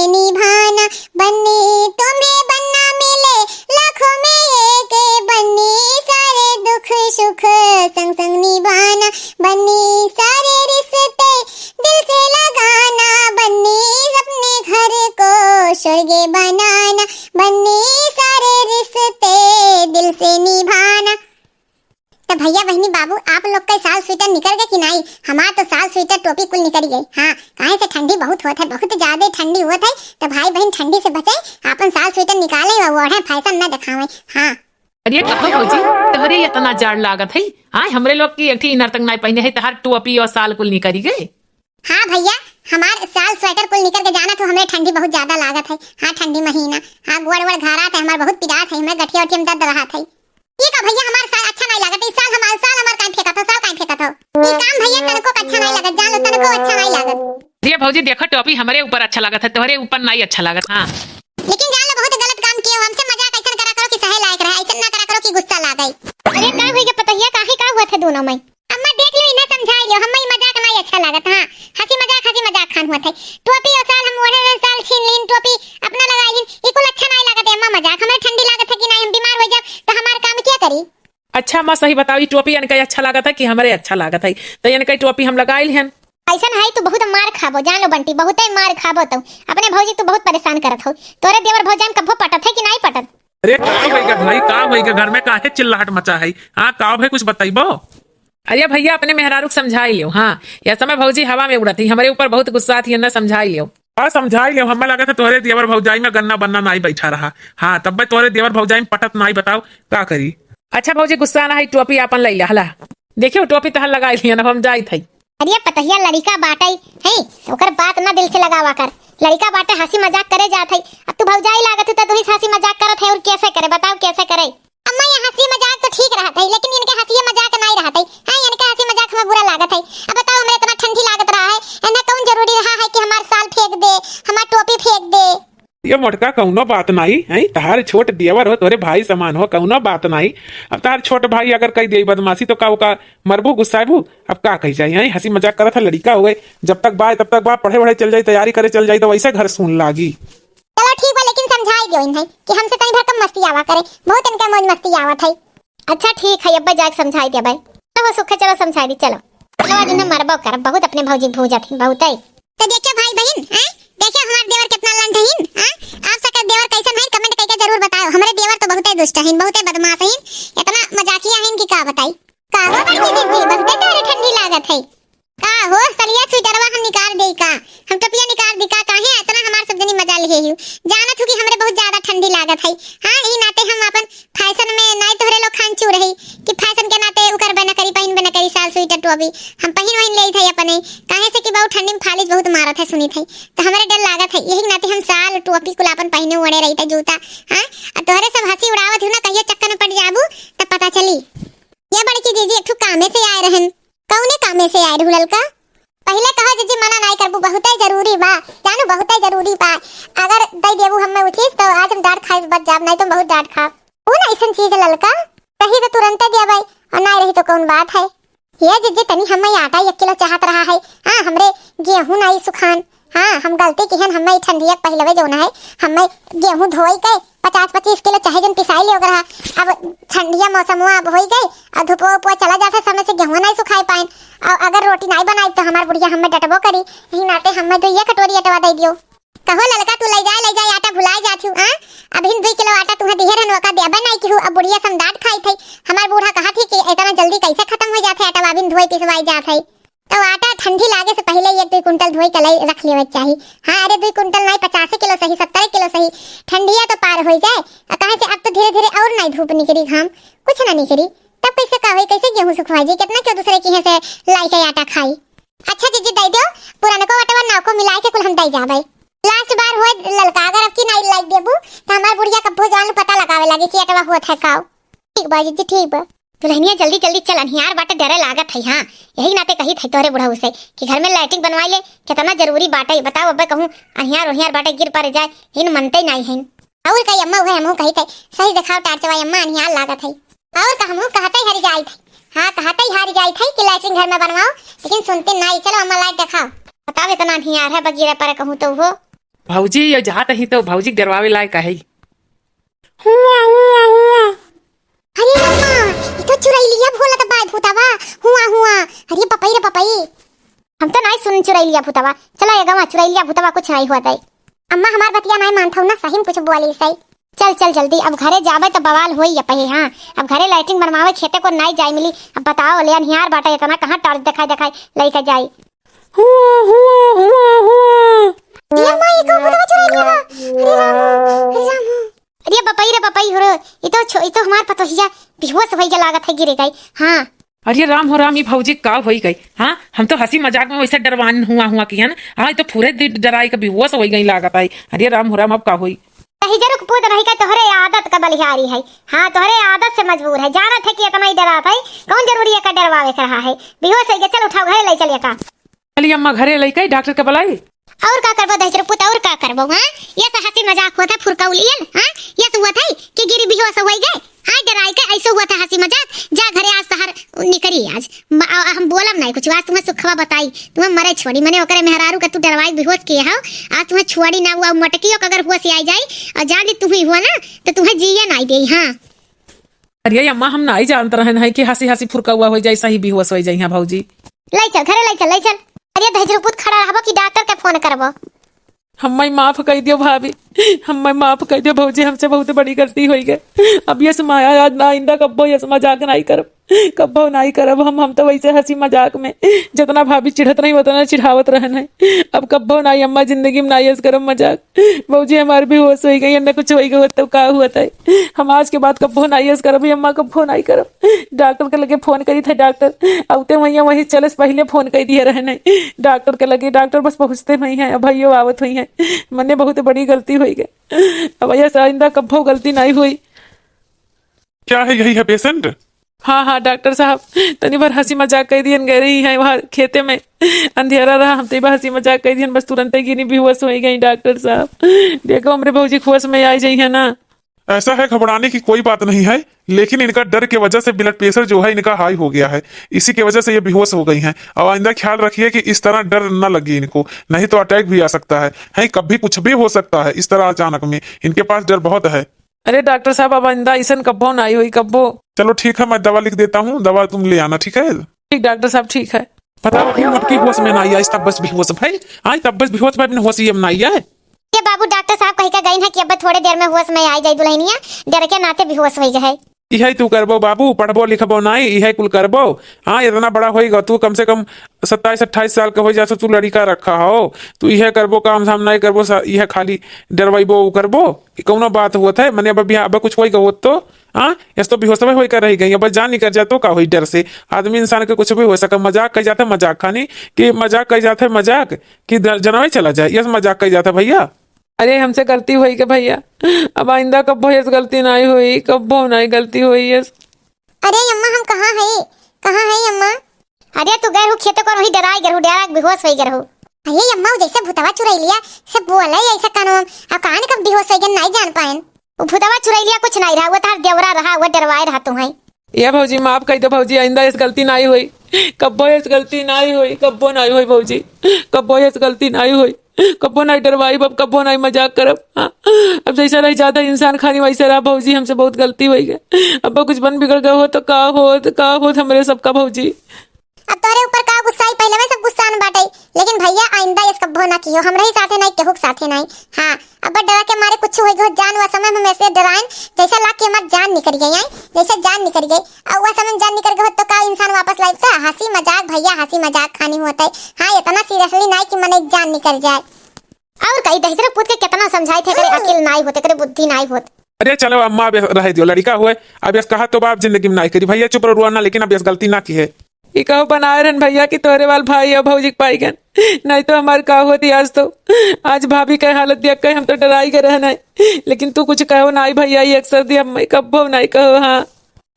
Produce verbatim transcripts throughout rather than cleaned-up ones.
निभाना बन्नी, तुम्हें बन्ना मिले लाखों में एक बन्नी, सारे दुख सुख संग संग निभाना बन्नी, सारे रिश्ते दिल से लगाना बन्नी, अपने घर को स्वर्ग बनाना बन्नी, सारे रिश्ते दिल से निभाना। तो भैया, बहिनी, बाबू, आप लोग के साल स्वेटर निकल गए कि नाई? हमार तो साल स्वेटर, टोपी कुल निकल गए। हाँ, काहे से ठंडी बहुत होत है, बहुत ज्यादा ठंडी होत है। तो भाई बहिन ठंडी से बचे, आपन साल स्वेटर निकाले और ओढ़े, फैशन न दिखावे। हाँ। अरे कहो भौजी, तोहरे इतना जाड़ लागत है? आय, हमरे लोग की एक ठी इनर तक नाई पहिने है, तोहार टोपी और साल कुल निकल गए। हाँ भैया, हमार साल स्वेटर कुल निकल के जाना तो हमरे ठंडी बहुत ज्यादा लागत है। हाँ, ठंडी महीना। हाँ, गोड़ वोड़ घारात है, हमार बहुत पिरात है, हमें गठिया उठिया में दर्द रहत है। ई का भैया, हमार साल अच्छा नाई लागत, ई साल हमार, साल हमार काहे फेंकत हो, साल काहे फेंकत हो? ई काम भैया तनको अच्छा नाई लागत, जान लो, तनको अच्छा नाई लागत। अरे भौजी, देखो, टोपी हमरे ऊपर अच्छा लागत है, तोहरे ऊपर नाई अच्छा लागत। हाँ। लेकिन जान लो, बहुत गलत काम किए हो, हमसे मजाक ऐसन करा करो कि सहे लायक रहे, ऐसन ना करा करो कि गुस्सा लागे। अरे का होई गे पतोहिया, काहे का हुआ था दोनों में? अम्मा देख लो, इन्हें समझाई लो, हमें ई मजाक नाई अच्छा लागत। हाँ, हंसी मजाक, हंसी मजाक खान हुआ था। टोपी ओ साल हम ओढ़े रहे, साल छीन लीन, टोपी अपना लगा लीन, ई कुल अच्छा नाई लागत है अम्मा मजाक। हमें ठंडी लागत है कि नाई, हम बीमार हो जाब तो हमार काम क्या करी? अच्छा अम्मा, सही बताओ, ई टोपी इनके अच्छा लागत है कि हमरे अच्छा लागत है? तो इनके टोपी हम लगाई लिहन। ऐसन है तू बहुत मार खाबो, जान लो बंटी, बहुते मार खाबो तू। अपने भौजी तू बहुत परेशान करत हो। तोरे देवर भौजाई में कब्बो पटत है कि नाई पटत? अरे का होई गे भाई, का होई गे? घर में काहे चिल्लाहट मचा है? हाँ, का भाई कुछ बताइबो? अरे भैया, अपने मेहरारू के समझाई लियो। हाँ, यह समय भौजी हवा में उड़त ही, हमरे ऊपर बहुत गुस्सा थी, इन्हें समझाई लियो। हाँ, समझाई लियो, हमें लगा था तोहरे देवर भौजाई में गन्ना बन्ना नाई बैठा रहा। हाँ, तब मैं तोहरे देवर भौजाई में पटत नाई, बताओ का करी? अच्छा भौजी, गुस्सा ना है, टोपी आपन ले ला, हला। देखियो, टोपी तहर लगाई लिया ना, हम जाई थई। अरे पतहिया लड़िका बाटे, हैं, ओकर बात ना दिल से लगावा कर। लड़िका बाटे, हंसी मजाक करे जात है। अब तू भौजाई लागत है तो तू ही हंसी मजाक करत है, और कैसे करे, बताओ कैसे करे? अम्मा, ये हंसी मजाक तो ठीक रहत है, लेकिन इनके हंसी मजाक नहीं रहत है। हाँ, इनके हंसी मजाक हमें बुरा लागत है। अब बताओ, हमरे इतना ठंडी लागत रहा है, इन्हें कौन जरूरी रहा है कि हमार साल फेंक दे, हमार टोपी फेंक दे? ये मोटका, कौनो बात नाई, हैं? तहार छोट देवर हो, तोरे भाई समान हो, कौनो बात नाई। अब तहार छोट भाई अगर कई देई बदमाशी, तो का ओका मरबू, गुस्साबू? अब का कही जाई, हैं? हंसी मजाक करत है, लड़िका हुए, जब तक बा, तब तक बा, पढ़े वढ़े चल जाई, तैयारी करे चल जाई, तो वैसे घर सून लागी। चलो ठीक बा, लेकिन समझाई दियो इन्हें कि हमसे तनी भर कम मस्ती आवा करे, बहुत इनका मौज मस्ती आवत है। अच्छा ठीक है, अब्बे जाके समझाई देबै। चलो सुखे, चलो समझाई दी, चलो। चलो आज इन्हें मरबो करब, बहुत अपने भौजी भूजत हिन, बहुत है। तो देखियो भाई बहिन, हैं? देखियो हमार देवर कितना लंठ हिन, हैं? आप सबके देवर कैसन है, comment करके जरूर बताओ। हमरे देवर तो बहुते दुष्ट हिन, बहुते बदमाश हिन, इतना मजाकिया हिन कि का बताई। का हो बड़की जीजी, बहुते तोरे ठंडी लागत है। का हो सलिया, स्वेटरवा हम निकाल देई का? हम टोपिया निकाल दी का? काहे इतना हमार सब जनी मजा लिहे हियो? जानत हूँ कि हमरे बहुत ज्यादा ठंडी लागत है। हाँ, ई नाते हम अपन फैशन में नाई तोहरे लोग खान चू रही कि फैशन के नाते उ करबे न करी, पहिनबे न करी साल स्वेटर टोपी। हम पहिन वहिन लेई थे अपने, काहे से कि बहुत ठंडी में फालिज बहुत मारत है सुनी थे, तो हमरे डर लागत है, यही नाते हम साल टोपी कुल अपन पहिने ओढ़े रही थे, जूता। हाँ, आ तोहरे सब हंसी उड़ावत हो ना, कहियो चक्कर में पड़ जाबू तब पता चली। ये बड़की जीजी एक ठो कामे से आए रहन। कौने कामे से आए रहू ललका? पहिले कहो जीजी, मना नाई करबू, बहुते जरूरी बा, जानू बहुते जरूरी बा। अगर दे देबू हमें उ चीज तो आज हम डांट खाए से बच जाब, नाई तो बहुत डांट खाब। उ ना ऐसन चीज ललका, रही तो तुरंते देबै और नाई रही तो कौन बात है। ये जीजी तनी हमें आटा एक किलो चाहत रहा है, हाँ हमरे गेहूं नाई सुखान, हाँ, हम गलती किहन, हम्मे ई ठंडिया के पहिलवे जौन है, हम्मे गेहूं धोई के पचास पच्चीस किलो चाहे जौन पिसाई लियो रहा। अब ठंडिया मौसमवा अब होई गई, अब धुपवा उपवा चला जात है, समय से गेहूं नहीं सुखाई पाएन। और अगर रोटी नहीं बनाई तो हमार बुढ़िया हम्मे डटबो करी। यही नाते हम्मे दो ये कटोरी अटवा दे दियो। कहो ललका, तू ले जाए, ले जाए आटा भुलाई जात हूँ, हाँ? अबहिन दो किलो आटा तुम्हें दिहे रहन, ओका देबे नहीं किहू। अब बुढ़िया सम डांट खाई थी। हमार बूढ़ा कहा थी कि इतना जल्दी कैसे खत्म हो जात है आटा, अबहिन धोई पिसवाई जात है। तो आटा ठंडी लागे से पहिले एक दुई कुंटल धोई के लाई रख लेवे के चाही। हाँ, अरे दुई कुंटल नाई, पचासे किलो सही, सत्तरे किलो सही, ठंडिया तो पार होई जाए। आ काहे से अब तो धीरे धीरे और नाई धूप निकरी, घाम कुछ ना निकरी, तब कैसे का होई, कैसे गेहूं सुखवाई जी, कितना क्यों दूसरे के यहाँ से लाई के आटा खाई। अच्छा जीजी दे दो, पुरानको आटा नवको मिलाई के कुल हम दे जाबे। लास्ट बार होए ललका, अगर अब की नाई लाई देबू तो हमार बुढ़िया कब्बो जान पता लगावे लगी कि अटवा होत है काऊ। ठीक बा जीजी, ठीक बा। दुल्हनिया जल्दी जल्दी चल, अनहियार बाटे, डरे लागत है। हाँ, यही नाते कही थे तोहरे बुढ़ऊ से कि घर में लैट्रिन बनवाई ले, कितना जरूरी बाटे। बताओ अब्बे कहूँ अनहियार ओहियार बाटे, गिर पड़ जाए, हिन मनते नहीं है। और कही अम्मा, उहे हमहू कही थे, सही देखाओ टार्चवा अम्मा, अनहियार लागत है। और का हमहू कहते हरी जाई थे, हाँ कहते ही हारी जाई थे कि लैट्रिन घर में बनवाओ, लेकिन सुनते नहीं। चलो अम्मा लाइट देखाओ। बताओ इतना अनहियार है, बगीरा पर कहूँ तो हो। भौजी, ये जात ही तो भौजी के डरवावे लायक है। हुआ, हुआ, हुआ। अरे अम्मा, ये तो चुरैलिया बोलत बा भूतवा। हुआ, हुआ। अरे पपई रे पपई। हम तो नाई सुन चुरैलिया भूतवा। चला ये गवा चुरैलिया भूतवा कुछ नाई होत है। अम्मा हमार बतिया नाई मानत हऊ ना, सही में कुछ बोली सही। चल, चल जल्दी, अब घरे जाबे तो बवाल होई ये पहे। हाँ, अब घरे लैट्रिन बनवावे खेते को नाई जाए मिली। अब बताओ, ले अनहियार बाटे इतना, कहाँ टॉर्च देखाई देखाई लइके जाई। हुआ, हुआ, हुआ, हुआ। ये अम्मा, ये कौन भूतवा चुरैलिया बा? अरे राम हो, अरे राम हो। अरे बपई रे बपई हो रे, ये तो छो-, ये तो हमार पतोहिया बेहोश होई के लागत है, गिरे गई। हाँ। अरे राम हो राम, ई भौजी का होई गई? हाँ, हम तो हँसी मजाक में वैसे डरवान हुआ हुआ की है ना। हाँ, ई तो पूरे दिन डराई के बेहोश होई गई लागत आई। अरे राम हो राम, अब का होई? तही जरुक पूत रही का तोहरे आदत का बलिहारी है। हाँ, तोहरे आदत से मजबूर है, जानत है कि इतना ही डरात है, कौन जरूरी है का डरवावे के रहा है? बेहोश होई गई, चल उठाओ घरे ले चल एका। चली अम्मा, घरे लइके डॉक्टर के बुलाई। और का करबो दहिजर पुत, और का करबो, हाँ? ये से हँसी मजाक होत है, फुरकौलियन, हाँ? ये से हुआ था कि गिरी बेहोश होई गए, हाँ? डराई के ऐसे हुआ था हँसी मजाक। जा घरे, आज तहर निकरी आज। म-, आ, हम बोलब नाई कुछ, आज तुम्हें सुखवा बताई, तुम्हें मरे छोड़ी। मने ओकरे मेहरारू के तू डरवाई बेहोश किए हो, आज तुम्हें छोड़ी ना हुआ, मटकियो के अगर होश आई जाई और जान ली तुम्हें हुआ ना, तो तुम्हें जिए नाई देई, हाँ। अरे अम्मा, हम नाई जानत रहन है कि हँसी हँसी फुरकौआ होई जाई, सही बेहोश होई जाई। हाँ भौजी। लई चल, घरे लई चल, लई चल। अरे दहिजरू पुत, खड़ा रहबो कि डॉक्टर के फोन करबो? हम्मे माफ कई दियो भाभी, हम्मे माफ कई दियो भौजी, हमसे बहुत बड़ी गलती होई गए। अब ये समय आज ना, आइंदा कब्बो ये मजाक नाई करब, कब्बो नाई करब हम। हम तो वैसे हँसी मजाक में जितना भाभी चिढ़त रही उतना चिढ़ावत रहन है। अब कब्बो नाई अम्मा, जिंदगी में नाई ऐस करब मजाक। भौजी हमार बेहोश होई गई, अन्ना कुछ होई गई तो का हुआ था? हम आज के बाद कब्बो नाई ऐस करब अम्मा, कब्बो नाई करब। डॉक्टर के लगे फोन करी थे, डॉक्टर अउते वहीं, वहीं चले से पहिले फोन कई दिए रहन है डॉक्टर के लगे। डॉक्टर बस पहुँचते हुई हैं, अब भइयो आवत हुई हैं। मने बहुत बड़ी गलती होई गई, अब ऐसा आइंदा कब्बो गलती नाई होई। क्या है, यही है पेशेंट? हाँ, हाँ, डॉक्टर साहब, तनी भर हँसी मजाक कई दिहन, गए रही हैं वहाँ खेते में, अंधेरा रहा, हम तनी भर हँसी मजाक कई दिहन, बस तुरंते गिरी बेहोश होई गई डॉक्टर साहब। देखो, हमरे भौजी होश में आई जाई है ना। ऐसा है, घबराने की कोई बात नहीं है, लेकिन इनका डर की वजह से ब्लड प्रेशर जो है इनका हाई हो गया है, इसी की वजह से ये बेहोश हो गई हैं। अब आइंदा ख्याल रखिए कि इस तरह डर न लगे इनको, नहीं तो अटैक भी आ सकता है। हैं, कभी कुछ भी हो सकता है इस तरह अचानक में, इनके पास डर बहुत है। अरे डॉक्टर साहब, अब आइंदा ऐसन कब्बो नाई होई, कब्बो। चलो ठीक है, मैं दवा लिख देता हूँ, दवा तुम ले आना, ठीक है? ठीक डॉक्टर साहब, ठीक है। बताओ, अभी मोटकी होश में नाई आई, तब बस बेहोश भई। आई तब बस बेहोश भई, अपने होश ही में नाई आए। ये बाबू, डॉक्टर साहब कही का गइन है कि अब थोड़े देर में होश में आई जाई दुल्हनिया, डर के नाते बेहोश होई गए। इहे तू करबो बाबू, पढ़बो लिखबो नाई, इहे कुल करबो। हाँ, इतना बड़ा होई गो तू, कम से कम सत्ताईस अट्ठाईस साल का होई जा, सो तू लड़िका रखा हो, तू इहे करबो, काम धाम नाई करबो, सा-, इहे खाली डरवाइबो, उ करबो। ई कौनो बात होत है? मने अब, अब कुछ होई गो तो, हाँ, यस तो बेहोश में होई का रही गई, अब जान निकल जा तो का होई डर से? आदमी इंसान के कुछ भी हो सके, मजाक कही जात है मजाक खानी, कि मजाक कही जात है मजाक, कि द-, जनवे चला जाए, यस मजाक कही जात है भइया। अरे हमसे गलती होई के भइया, अब आइंदा कब्बो यस गलती नाई होई, कब्बो नाई गलती होई यस। अरे अम्मा, हम कहाँ है, कहाँ है अम्मा? अरे तू गए रहू खेते को, वही डराई गए रहू, डरा के बेहोश होई गए रहू। अरे अम्मा, वो जैसे भूतवा चुरैलिया सब बोले ऐसा कानून, अब कहाँ ने कब बेहोश होई गए, नाई जान पाएन। वो भूतवा चुरैलिया कुछ नाई रहा, वो तार देवरा रहा, वो डरवाए रहा तू है। ये भौजी माफ कई दो भौजी, आइंदा यस गलती नाई होई, कब्बो यस गलती नाई होई, कब्बो नाई होई भौजी, कब्बो यस गलती नाई होई, कब्बो नाई डरवाई, अब कब्बो नाई मजाक करब। हाँ, अब जैसा रही ज्यादा इंसान खानी वैसे रहा भौजी, हमसे बहुत गलती होई गए। अब कुछ बन बिगड़ गए हो तो का होत, का होत हमरे सबका भौजी। अब तोहरे ऊपर का गुस्सा आई, पहिले में सब गुस्सा न बाटे, लेकिन भइया आइंदा यस कब्बो ना किहो, हमरे ही साथे नाई, केहू के साथे नाई। हाँ, अब डरा के मारे कुछ होई गो, जान वह समय में ऐसे डराइन, जैसे लाग के हमार जान निकल गई आई, जैसे जान निकल गई। और वह समय में जान निकल गई हो तो का इंसान वापस लाइब? तो हँसी मजाक भइया, हँसी मजाक खानी होत है। हाँ, इतना सीरियसली नाई कि मने जान निकल जाए। और कई दहिजर पूत के कितना समझाई थे, करे अकिल नाई होत, करे बुद्धि नाई होत। अरे चलो अम्मा, अब रहे दियो, लड़िका हुए, अब यस कहा तो बाप जिंदगी में नाई करी। भइया चुप रहो, रुआ ना, लेकिन अब यस गलती ना किहे। ई कहू बनाए रहन भइया कि तोहरे वाल भाई और भौजी के पाई गन, नहीं तो हमार का होती आज तो। आज भाभी के हालत देख के हम तो डराई गए रहन है, लेकिन तू कुछ कहो नाई भइया, ये अक्सर दी हम कब्बो नाई कहो। हाँ।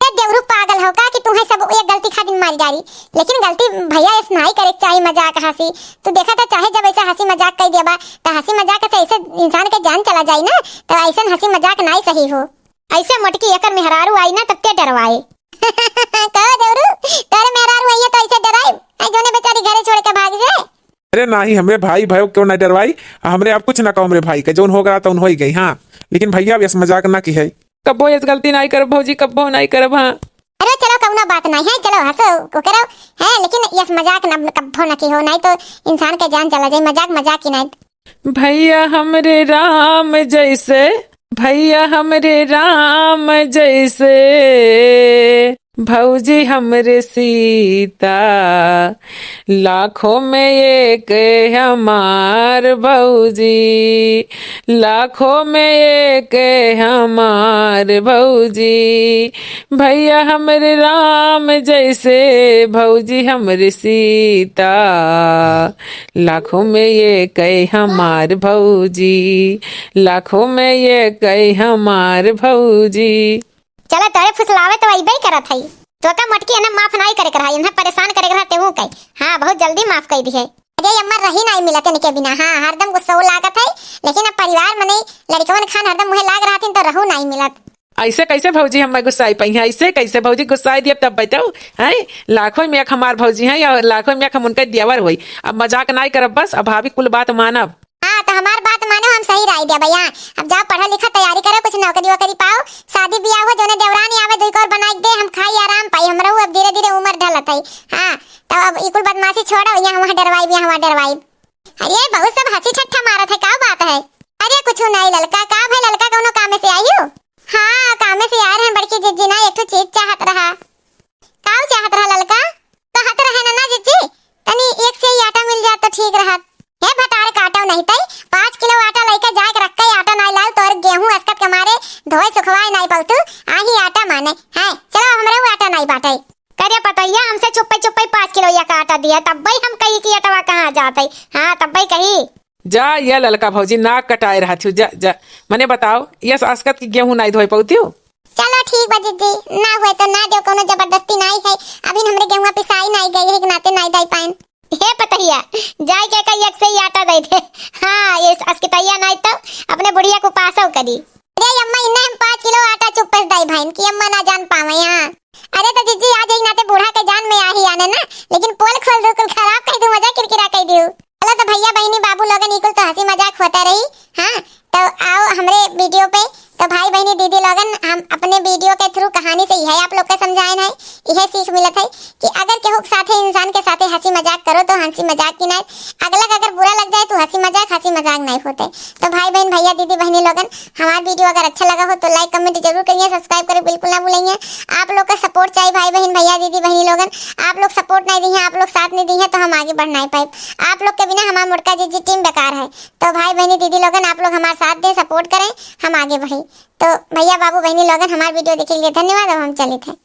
ए देवरू पागल हो का कि तुम्हें सब एक गलती खातिर मारी डारी, लेकिन गलती भइया यस नाई करे के चाही मजाक हँसी। तू देखा था चाहे जब ऐसा हँसी मजाक कई देबा तो हँसी मजाक से ऐसे इंसान के जान चला जाई ना, तो ऐसन हँसी मजाक नाई सही हो। ऐसे मोटकी एकर मेहरारू आई ना तब ते डरवाए। कहो देवरू, तोरे मेहरारू आई है तो ऐसे डराए? आई जोने बेचारी घरे छोड़ के भाग जाए। अरे नाही, हमरे भाई भयो क्यों ना डरवाई, हमरे अब कुछ ना कहो, हमरे भाई के जौन हो गया तौन होइ गई। हाँ, लेकिन भैया अब यस मजाक ना किहे। कब्बो यस गलती नाही करब भौजी, कब्बो नाही करब। हाँ। अरे चलो, कौनो बात नाही है, चलो हंसो, ओके रहो, है, लेकिन यस मजाक ना, कब्बो ना किहो, नाही तो इंसान के जान चला जाए, मजाक मजाक ही नाही। भैया हमरे राम जैसे, भैया हमरे राम जैसे, भौजी हमरे सीता, लाखों में एक हमार भौजी, लाखों में एक हमार भौजी। भैया हमरे राम जैसे, भौजी हमरे सीता, लाखों में एक हमार भौजी, लाखों में एक हमार भौजी। चला, तोरे फुसलावे तो अइबे करत हई। तोका मोटकी एना माफ नाई करे के रहा, एना परेशान करे के रहा तेहू के। हाँ, बहुत जल्दी माफ कई दिहे। अरे अम्मा, रही नाई मिलत इनके बिना। हाँ, हरदम गुस्सो लागत है, लेकिन अब परिवार मने लड़कवन खान हरदम मुहे लाग रहथिन तो रहू नाई मिलत। ऐसे कैसे भौजी हम गुस्साई पइहें? ऐसे कैसे भौजी गुस्साई दियब तब बताओ? हैं, लाखों में एक हमार भौजी हैं और लाखों में एक हम उनके देवर होई। अब मजाक नाई करब बस, अब भाभी कुल बात मानब। हाँ, तो हमार बात मानो, हम सही राय देबै। हाँ, अब जाओ पढ़ो लिखो, तैयारी करो, कुछ नौकरी वोकरी पाओ, शादी बियाह हो, जौने देवरानी आवे दुई कोर बनाई दे, हम खाई आराम पाई, हमरो अब धीरे धीरे उम्र ढलत है। हाँ, तब अब ई कुल बदमाशी छोड़ो, यहाँ वहाँ डरवाई, यहाँ वहाँ डरवाई। अरे बहुत सब हंसी ठट्ठा मारत है, का बात है? अरे कुछ नहीं ललका, का भाई ललका कौनो कामे से आई हो? हाँ, कामे से यार हम बड़की जिज्जी ना एक ठो चीज चाहत रहा। काऊ चाहत रहा ललका? कहत रहे ना, ना जिज्जी, तनी एक सेई आटा मिल जात तो ठीक रहत। हे भतार काटो नहीं तई, पाँच किलो आटा लइके जाए के रख के आटा नाई लाल, तोर गेहूं असकत के मारे धोए सुखवाए नाई पलतू, आही आटा माने। हैं, चलो हमरे वो आटा नाई बाटे। करे पतैया हमसे चुप्पे चुप्पे पाँच किलो या का आटा दिया, तब भाई हम कही कि अटवा कहाँ जात है। हाँ, तब भाई कही। जा, ये ललका भौजी, नाक कटाए रहत हूँ, जा, जा। मने बताओ, ये असकत की गेहूं नाई धोए पौती हूँ? चलो ठीक बा जिज्जी, ना हुए तो ना देव, कौनो जबरदस्ती नाई है। अभी हमरे गेहुआ पिसाई नाई गई है, के नाते नाई दाई पाएन। हे पतैया, जाए के कही एक सेई आटा दे दे। हाँ, ये असकतैया नाई तो अपने बुढ़िया को पासो करी। अरे अम्मा, इन्हें हम पाँच किलो आटा चुप्पे से दाई भाईन की अम्मा ना जान पावे यहाँ। अरे तो जिज्जी, आज एक नाते बूढ़ा के जान में आ ही आने ना, लेकिन पोल खोल दो, कुल खराब कह दू, मजा किरकिरा कह दू। चलो तो भैया बहिनी बाबू लोगन, ई कुल तो हंसी मजाक होता रही। हाँ, तो आओ हमरे वीडियो पे। तो भाई बहिनी दीदी लोगन, हम अपने वीडियो के through कहानी से यह आप लोग के समझाएन है, यह सीख मिलत है कि अगर केहू के साथे, इंसान के साथे हंसी मजाक करो तो हंसी मजाक की नाई, अगला के अगर बुरा लग जाए तो हंसी मजाक, हंसी मजाक नहीं होते। तो भाई बहन, भैया दीदी बहिनी लोगन, हमार वीडियो अगर अच्छा लगा हो तो like comment जरूर करिए, subscribe करे बिल्कुल ना भूलिए। आप लोग का support चाहिए भाई बहन, भैया दीदी बहिनी लोगन, आप लोग support नहीं दी हैं, आप लोग साथ नहीं दी हैं तो हम आगे बढ़ नहीं पाए। आप लोग के बिना हमार मोटका जिज्जी टीम बेकार है। तो भाई बहनी दीदी लोगन, आप लोग हमार साथ दें, support करें, हम आगे बढ़ी। तो भैया बाबू बहनी लोगन, हमार वीडियो देखे के लिए धन्यवाद। अब हम चलित हैं।